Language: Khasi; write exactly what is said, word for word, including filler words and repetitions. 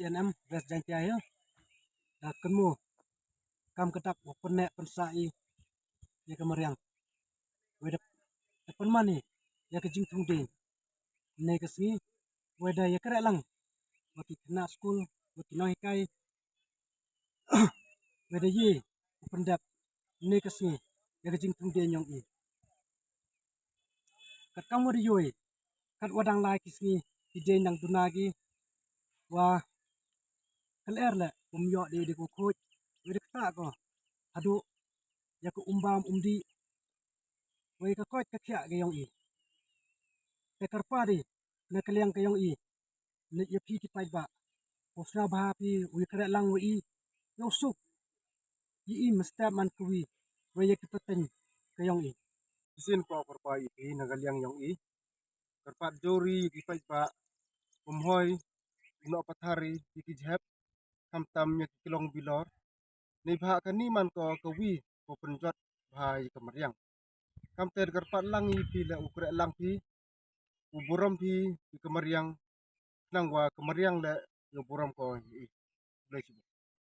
N M West Jaintia Hills da kynmaw kam ka dak u pynneh pynsah i ïa ka mariang. Wei da pynman i ïa ka jingthung ding ne ka sngi, wei da ïa ka reh lang wa ki khynnah skul, wa ki nonghikai, wei da ïa u pyndep ne ka sngi ïa ka jingthung ding yong i. Kat kam wa da ïoi, kat wa dang lai ki sngi ki ding nang duna ki wa ka lyer le um ïoh dei dei ko khoj, wei da kata ko haduh ïa ka umbam umdih, wei ka koit ka khiah ka yong i. Te kyrpad i na ka liang ka yong i, na ïa phi ki paidbah, u sngewbha phi u ïa ka reh lang wa i ïa u suk, ïa i mynstep man ka wi, wei ïa ki pateng ka yong i. Shisien ko kyrpad i phi na ka liang yong i, kyrpad jur i ki paidbah, um hoi u noh pathar i ki jhep, khamtam ïa ki klong bilor. Ni bha kani man ko ka wi ko pynjot bha i ka mariang. Kam te kyrpad lang i phi le u kreh lang phi, u burom phi i ka mariang, nang wa ka mariang le u burom ko i. Blei sibuk.